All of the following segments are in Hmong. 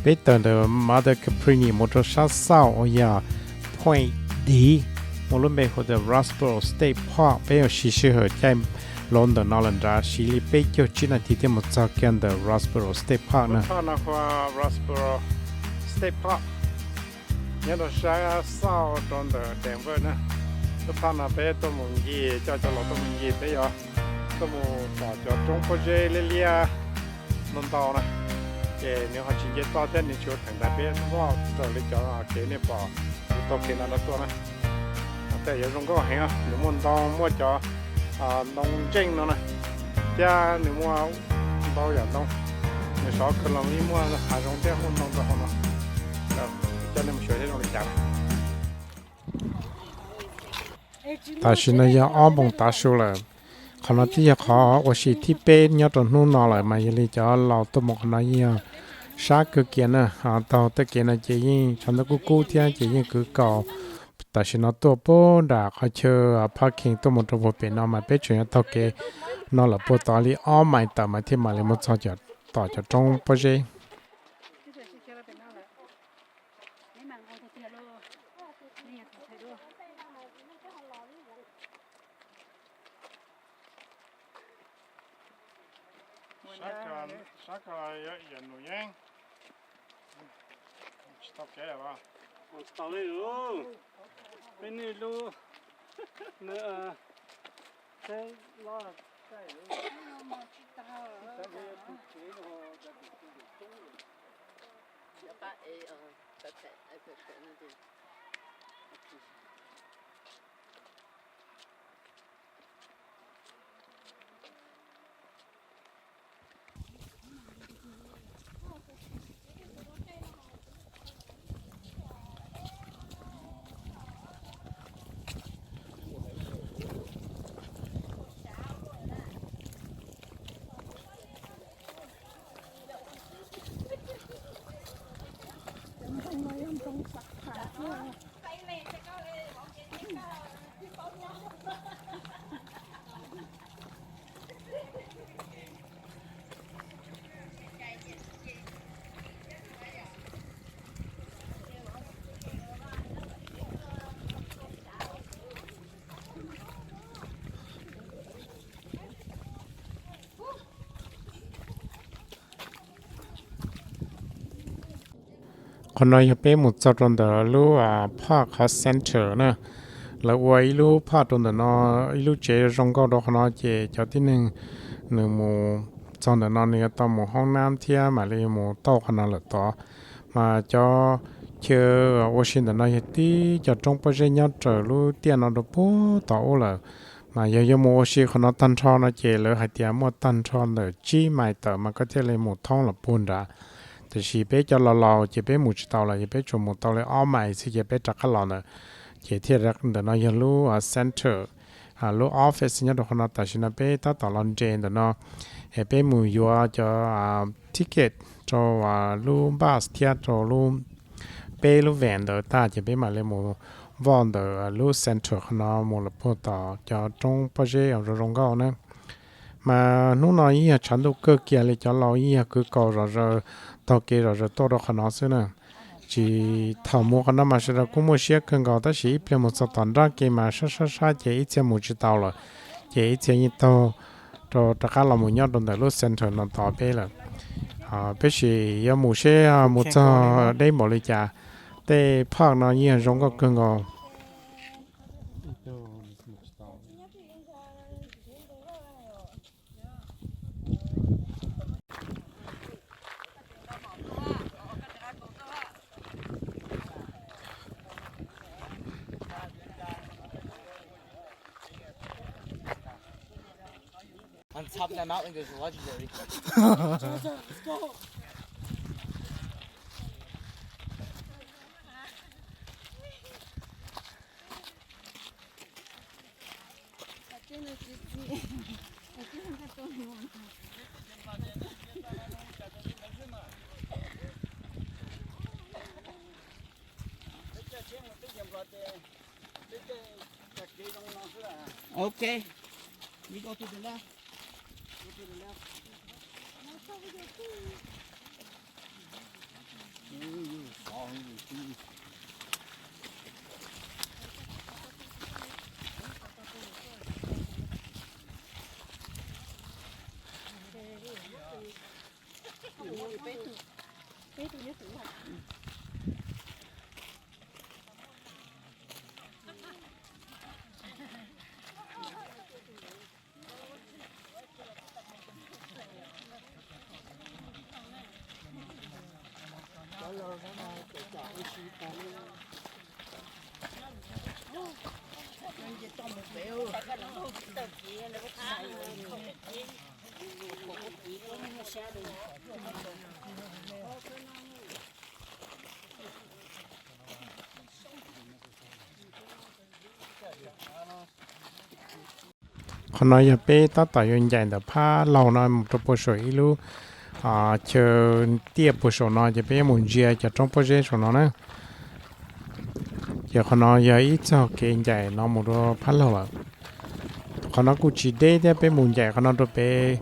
Peb tawm ntawm Mother Cabrini mus rau sab south uas yog Point D, muaj lub npe hu tias Roxborough State Park. Peb yuav siv sij hawm caij lawv ntawm no lawm nrad siv li peb caug tsib nas this thiaj mus txog kiag ntawm Roxborough State Park na. Lub phaj no hu ua Roxborough State Park, nyob rau sab south rau ntawm Denver na. Lub phaj no peb tuaj mus ncig, coj cov laus tuaj mus ncig, peb yuav tuaj mus pom cov roob pob zeb liab liab ntau ntau na. Ces nws ho tsis nce toj thiab nws tsis ua theem ntawd, peb voj raws li cov kev nej pom kuv taug kev no rau tuaj na. Tej yuav zoo nkauj heev, nws muaj ntoo, muaj cov ntoo ntseej no na, thiab nws muaj ntau yam ntoo. Nws sov kawg los ib muaj hav zoov thiab muaj ntoo rau hauv no. Coj nej mus xyuas thiab zoo li cas. Tam sim no yog ob moos tav su lawm. Qhov no twb yog qhov ua si thib peb nyob rau hnub no lawm, mas yog li cov laus tuaj mus qhov no yeej yog sab kawg kiag na. Taug tej kev no ces yeej tshav ntuj kub kub thiab ces yeej kwv kaus. Tam sim no tuaj puag nram qhov chaw parking tuaj mus rau puag pem no mas peb tseem yuav taug kev no lawm puag tod li ob mais tawm mas thiaj mam li mus txog tom cov roob pob zeb. Sab ko yog nus yeeb, tsis tau kev los? Tsis tau li lub, peb nej lub, nws, teb los, Qhov no yog peb mus txog rau ntawm lub park qhov center na. Lawv ua ib lub park rau ntawm no, ib lub tsev zoo nkauj rau qhov no ces cov tib neeg nws mus txog ntawm no nws yuav tau mus hoob nab thiab mam li mus tauj qhov no lawm tod. Mas cov chaw ua si ntawm no yog tib co roob pob zeb nyob raws lub tiaj no rau puag tod ub lawm. Mas yog yuav mus ua si qhov no tag nrho no ces lawv hais tias muaj tag nrho ntawm tsib mais tawm mas koj thiaj li mus thoob los puag nrad. Tiam sis peb cov laus laus ces peb mus tsis tau lawm, ces peb tsuas mus tau li ob mais xwb ces peb rov qab los ntawd. Ces thiaj ntawm no yog lub center, lub office nyob rau qhov no. Tam sim no peb tab tom los nres ntawm no es peb mus yuav cov ticket rau lub bus thiab rau lub, peb lub van ntawd tag ces peb mam li mus voj ntawm lub center qhov no mus los puag tom cov roob pob zeb zoo zoo nkauj na. Mas hnub no yeej yog tshav ntuj kawg kiag li, cov laus yeej yog kwv kaus zom zaws, taug kev zom zaws tuaj rau qhov no xwb na. Tsis, thaum mus qhov no mas sawv daws kuj muaj siab kawg nkaus tab sis ib pliag mus txog tom nrab kev mas sab sab sab ces ib txhia mus tsis tau lawm, ces ib txhia yeej taug rau rov qab los mus nyob rau ntawm lub center no tos peb lawm. Peb sim yuav mus seb mus txog deb npaum li cas. Tej park no yeej zoo nkauj kawg nkaus. On top of that mountain goes the legendary. Ok. You go to the left. Go to the left. Qhov no yog peb tab tom yuav ncaim ntawm phab laug no mus rau puag saum ib lub chaw tiaj puag saum no ces peb yuav mus ntsia cov roob pob zeb saum no na. Ces qhov no yog ib txoj kev ncaim no mus rau phab laug lawm. Qhov no kuj tsis deb thiab, peb mus ncaim qhov no rau pem,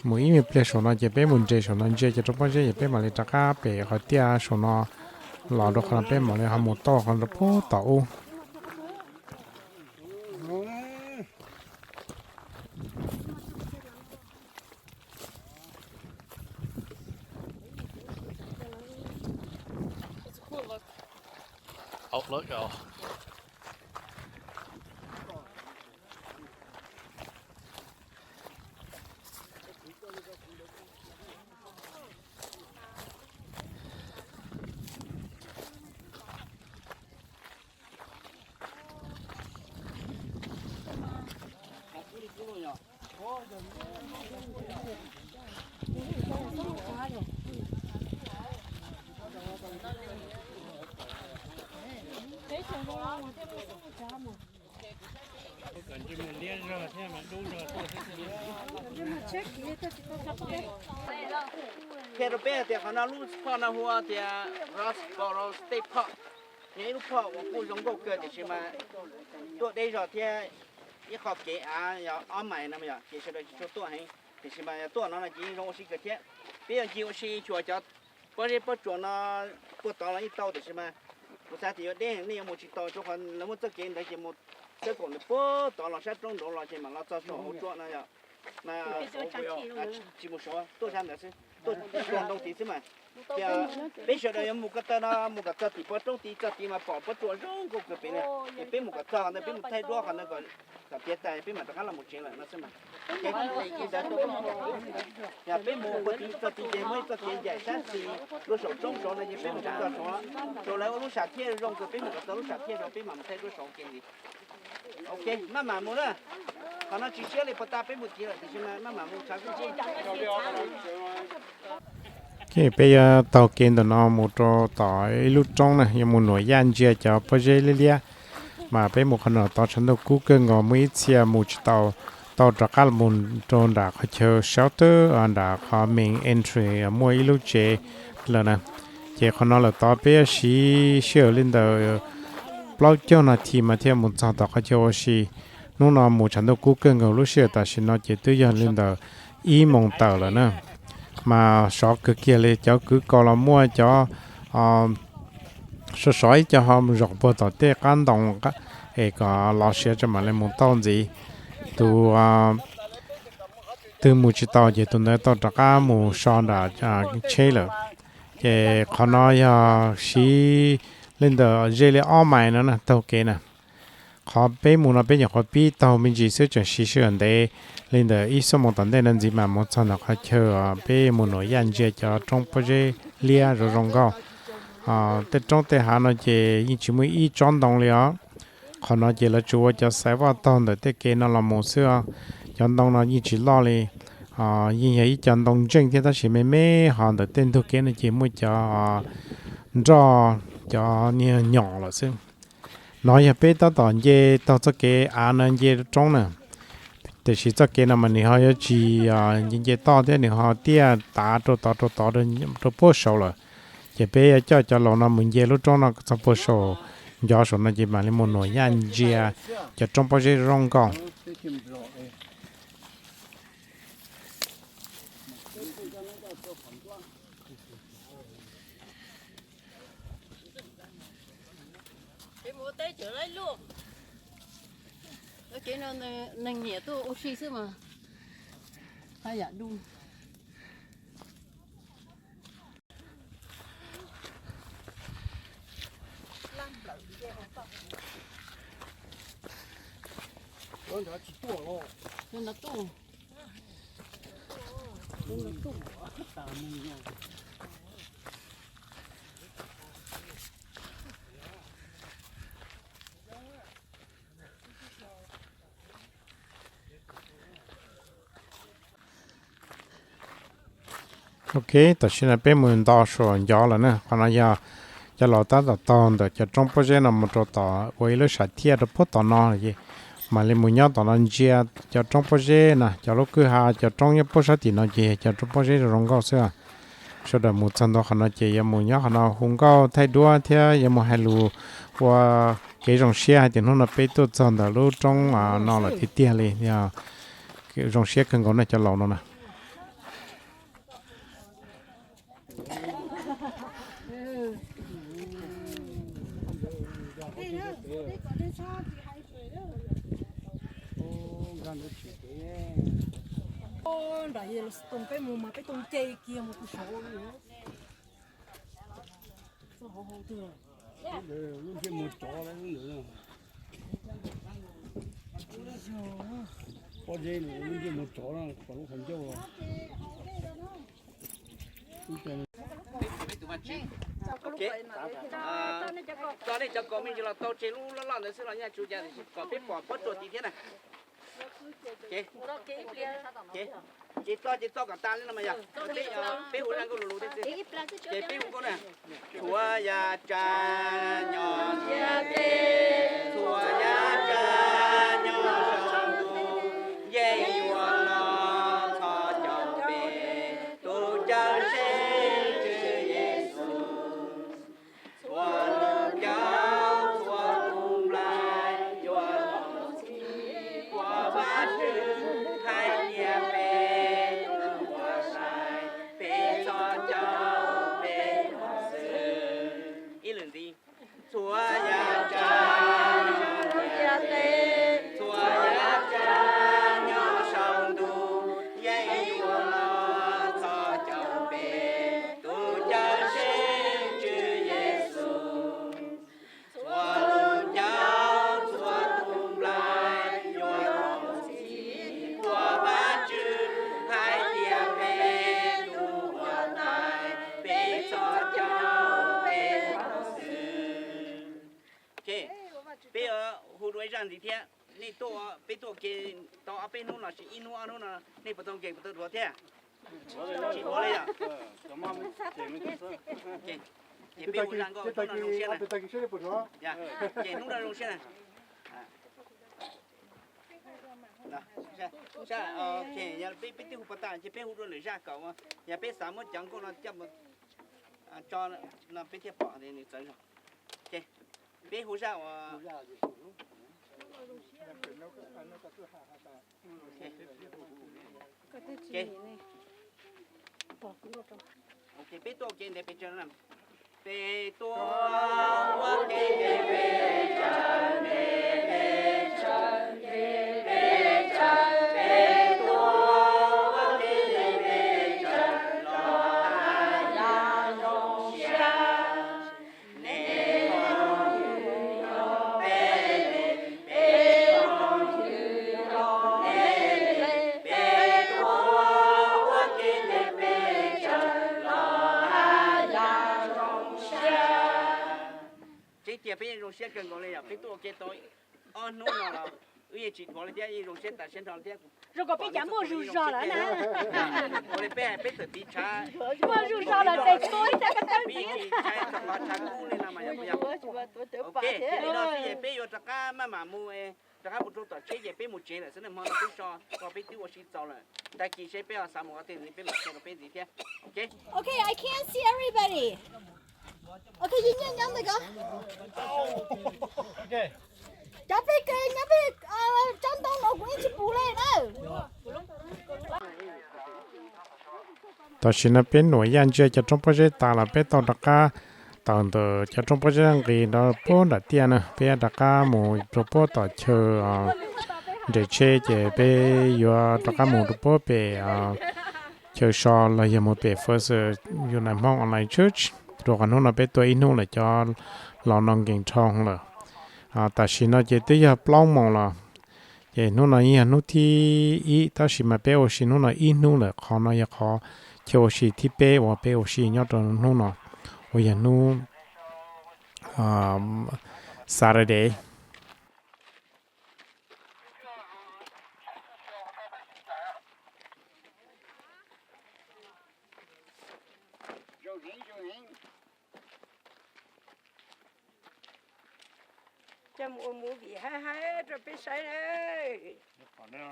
mus ib me pliag saum no ces peb mus nres saum no ntsia cov roob pob zeb ces peb mam li rov qab pem qhov tiaj saum no los rau qhov no, peb mam li ho mus tau qhov rau puag tom ub. Qhia rau peb hais tias qhov no lub phoj no hu tias Roxborough State Park, yog ib lub phoj uas kuj zoo nkauj kawg tiam sis mas tuaj deb zog thiab ib qho kev av yog ob mais no yom, ces sawv daws tsis tshua tuaj heev, tiam sis mas yog tuaj no no ces yeej zoo ua si kawg thiab. Peb yuav ncig ua si xyuas cov pob zeb pob tsuas no puag tod los yeej tau, tiam sis mas kuv xav tias yuav deb heev nej yuav mus tsis tau, rau qhov lawv muaj txoj kev ntawd ces mus txawb kaum ntawd puag tod los sab roob nraud los ces mam los txog saum hauv tsua no yom. Tsis mus saud, tuaj sab ntawd xwb, tuaj tsuas ntoo tid xwb mas. Ces peb sawv daws yuav mus ko taw no mus kom txog tim pov roob tid, txog tid mas pom pob tsuas zoo nkauj kawg pem na. Ces peb mus kom txog qhov ntawd, peb mus thaij duab qhov ntawd kom tiav tas peb mam rov qab los mus tsev lawm no xwb mas. Ces ntawd, peb mus puag tid txog tid ces muaj ib txoj kev ncaim sab xis rau saum roob saud no ces peb mus txog saud, saud lawv ua lub sam thiaj zoo kawg, peb mus kom txog lub sam thiaj saud peb mam mus thaij duab saud ke li. Ok, maj mam mus na. Qhov no tsis siab li, puag ta peb mus tid lawm tiam sis mas maj mam mus tshav kub. Ces peb yuav taug kev ntawm no mus rau tom ib lub roob na, yuav mus nuam yaj ntsia cov pob zeb liab liab. Mas peb mus qhov no tod tshav ntuj kub kawg nkaus, muaj ib txhia mus tsis tau, tau rov qab mus rau nram qhov chaw shelter, nram qhov main entry muaj ib lub tsev lawm na. Ces qhov no lawm tod peb yuav siv sij hawm li ntawm plaub caug nas this mas thiaj mus txog tom qhov chaw ua si. Hnub no mus tshav ntuj kub kawg nkaus, lub sij hawm tam sim no ces twb yog li ntawm ib moos tawm lawm na. Mas sov kawg kiag li, cov kwv kaus los muaj cov sov sov ib co ho mus zaum puag tom tej qab ntoo es kom los siav tso mam li mus tauj ntxiv. Tus twg mus tsis tau ces tus ntawd tau rov qab mus so nram tsheb lawm. Ces qhov no yog siv li ntawm ze li ob mais no na, taug kev na. Qhov peb mus no peb nyuam qhuav pib taug me ntsis xwb, tseem siv sij hawm ntev li ntawm ib xuab moos tom ntej no ntxiv mas mus txog ntawm qhov chaw peb mus nuam yaj ntsia cov roob pob zeb liab zoo zoo nkauj. Tej roob tej hav no ces yeej tsis muaj ib tsob ntoo li os. Qhov no ces lawv tsuas ua cov xaiv vaj taug ntawm tej kev no los mus xwb. Cov ntoo no yeej tsis loj li, yeej yog ib co ntoo ntseej thiab tab sis me me ho ntawm tej ntug kev no ces muaj cov nroj, cov niag nyom lawm xwb. No yog peb tab tom nce taug txoj kev av no nce roob na. Tiam sis txoj kev no mas nws ho yuav tsis nce nce toj thiab, nws ho tiaj tav rau tod rau tod rau puag saud lawm. Ces peb yuav coj cov laus no mus nce lub roob no txog puag saum, ncov saum no ces mam li mus nuam yaj ntsia cov roob pob zeb zoo nkauj. Kev mus ua teb tseem laib luaj. Kev no neeg nyiam tuaj ua si xwb mas haj yam du. Ok, tam sim no peb mus nto saum ncov lawm na. Qhov no yog cov laus tab tom taug ntawm cov roob pob zeb no mus rau tom ua ib lub sam thiaj rau puag tom no ces mam li mus nyob tom no ntsia cov roob pob zeb na, cov lub kwj ha cov roob nyob puag sab tim no ces cov roob pob zeb zoo zoo nkauj xwb. Sawv daws mus txog ntua qhov no ces yuav mus nyob qhov no hu nkauj thaij duab thiab yuav mus hais lus ua kev zoo siab hais tias hnub no peb tuaj txog ntawm lub roob no lawm tiag tiag li. Zoo siab kawg nkaus na cov laus no na. Nram Yellowstone peb mus mas peb tau nce kiag mus kuv saud. Lub ntsej muag tsov lawm lub ntawd. Pob zeb lub ntsej muag tsov na, kom lub qhov ncauj. Tso nej cov kaus me ntsis los tau, tseg lub loj loj ntawd xwb los nyaj tsu cas kom peb pom pob tsuas tid thiab na. Ces txo ces txo kom tas li no mas yog peb hu zaj nkauj lus lus thiab xwb. Ces peb hu nkauj na. Txhua yav tsa nyob ntiaj teb, txhua yav tsa nyob saum ntuj, yeej yuav los txhos caum peb tus Cawm Seej Tswv Yexus. Txhua lub caub txhua tus nplaig yuav mus txhim qhuas Vajtswv hais tias peb tus uas saib peb txhos caum peb xwb. Ib lwm ntxiv. Txhua yav tsa nyob ntiaj teb, txhua yav tsa nyob saum ntuj, yeej yuav los txhos caum peb tus Cawm Seej Tswv Yexus. Txhua lub caub txhua tus nplaig yuav mus txhim qhuas Vajtswv hais tias peb tus uas saib peb txhos caum peb xwb. Peb hu dua ib zaj ntxiv thiab. Nej tuaj, peb tuaj ua ke tau ob peb hnub los sis ib hnub ob hnub no, nej puas tau nkees puas tau dhuav thiab? Tsis dhuav li yom? Ces peb hu zaj nkauj hnub no zoo siab na. Ces hnub no zoo siab na. Yog peb twb hu pas tas ces peb hu dua lwm zaj kom, yog peb xav muab cov nkauj no coj mus tso no peb thiaj pom nws txawv zog. Ces peb hu zaj uas peb tuaj ua ke ntev pes tsawg no? Peb tuaj ua ke ntev pes tsawg, ntev pes tsawg, ntev pes tsawg, peb tuaj ua ke ntev pes tsawg los haj yam zoo siab. Nej phooj ywg yog peb, peb phooj ywg yog nej, peb tuaj ua ke ntev pes tsawg los haj yam zoo siab. Tseeb tiag peb yeej zoo siab kawg nkaus li yom, peb tuaj ua ke tau ob hnub no los wb yeej tsis dhuav li thiab, yeej zoo siab tas siab nrho li thiab. Zoo nkaus peb cas muaj zug zog lawm na. Ua li peb hais peb txawm tiv tshav, muaj zug zog lawm tes tua ib tsab ko taw peb yeej tsis ntshai txog qhov tshav kub li no mas yog puas yog? Ok, li no xwb ces peb yuav rov qab maj mam mus, rov qab mus rau tom tsheb ces peb mus tsev lawm xwb na, hmo no peb so, peb twb ua si txaus lawm. Tag kis seb peb ho xav mus qhov twg ntxiv peb mam qhia rau peb ntxiv thiab. Ok. Okay, I can't see everybody. Ok, nyob ntawm ko. Cov peb ke nyob peb tsob ntoo no kuv yeej tsis pum li na. Tam sim no peb nuam yaj ntsia cov roob pob zeb tas los peb tau rov qab tawm ntawm cov roob pob zeb nqis nrov puag nram tiaj na, peb yuav rov qab mus rau puag tom chaw nres tsheb ces peb yuav rov qab mus rau puag pem chaw so los yog mus pem First United Hmong Online Church, rau qhov hnub no peb tuaj ib hnub lawm, cov laus no nkees dhau lawm. Tam sim no ces twb yog plaub moos los, ces hnub no yeej yog hnub thib ib, tab sis mas peb ua si hnub no ib hnub lawm, qhov no yog qhov chaw ua si thib peb uas peb ua si nyob rau hnub no, uas yog hnub Saturday. Coj mus ua movie haib haib rau peb saib na.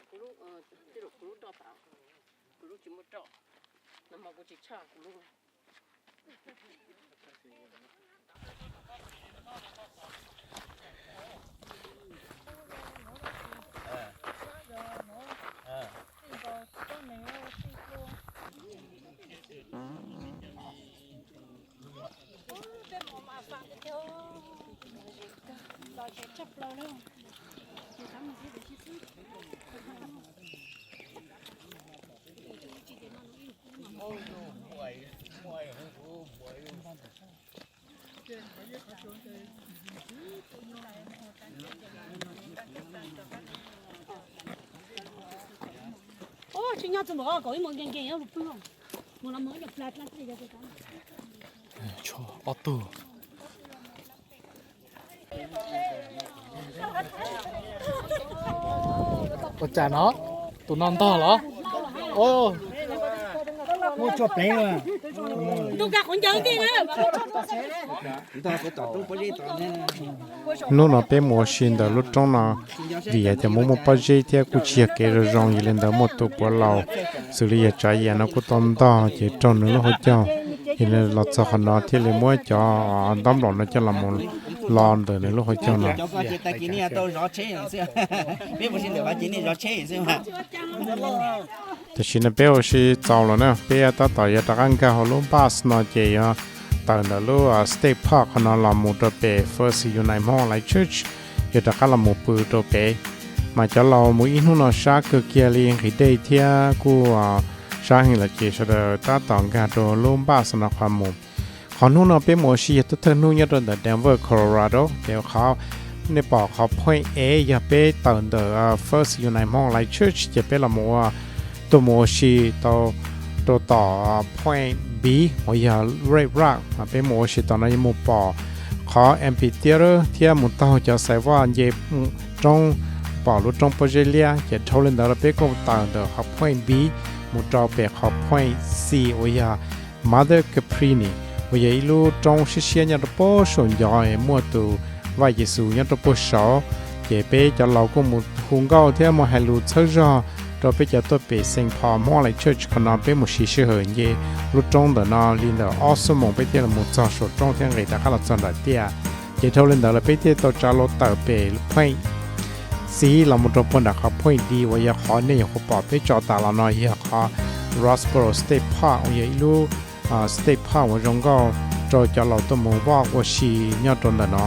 Kuv lub, tej zaum kuv lub roj tas, kuv lub tsis muaj roj, nag hmo kuv tsis tshaj kuv lub. Tsis nyob txog npaum ko ib mus nkees nkees mus pw, mus los mus ib plag dlab. Ob tug. Ua cas no? Tus no ntog los? Muaj tshuaj pleev. Ntu ka qhov ncaws ti na. Hnub no peb mus ua si ntawm lub roob no, vim yog tias muaj muaj pob zeb thiab kuj tsis yog kev zoo zoo, yog li ntawd muaj tus puav laus xws li yog Tsav Yas no kuj tau ntog ces raug nws lub hauv caug, yog li los txog qhov no thiaj li muab cov ntaub nplaum no coj los mus lo ntawm nws lub hauv caug no. Tam sim no peb ua si txaus lawm na, peb tab tom yuav rov qab nkag hauv lub bus no ces yuav tawm ntawm lub State Park qhov no los mus rau pem First United Hmong Online Church, yuav rov qab los mus pw rau pem. Mas cov laus mus ib hnub no sab kawg kiag li, nqhis dej thiab kuj sab heev lawm ces sawv daws tab tom nkag rau lub bus no qhov mus. Qhov hnub no peb mus ua si yog thawj thawj hnub nyob rau ntawm Denver, Colorado. Ces qhov nej pom qhov point A yog peb tawm ntawm First United Hmong Online Church ces peb los mus ua, tuaj mus ua si tau rau tom point B uas yog Red Rock. Peb mus ua si tom no yuav mus pom qhov amphitheater thiab mus taug cov sidewalk nce roob, pom lub roob pob zeb liab. Ces dhau li ntawd los peb kuj tawm ntawm qhov point B mus rau pem qhov point C uas yog Mother Cabrini, uas yog ib lub roob siab siab nyob rau puag saum ncov es muaj tus Vaj Yexus nyob rau puag saud. Ces peb cov laus kuj mus hu nkauj thiab mus hais lus txhawb zog rau peb cov tuaj pem Saint Paul Hmong Online Church qhov no. Peb mus siv sij hawm nce lub roob ntawm no li ntawm ob xuab moos peb thiaj li mus txog saum roob thiab nqis rov qab los txog nram tiaj. Ces dhau li ntawd los peb thiaj tau tsa loo tawm pem point C los mus rau puag nram qhov point D uas yog qhov nej nyuam qhuav pom peb tso tas los no yog qhov Roxborough State Park uas yog ib lub State Park uas zoo nkauj rau cov laus tuaj mus walk ua si nyob rau ntawm no.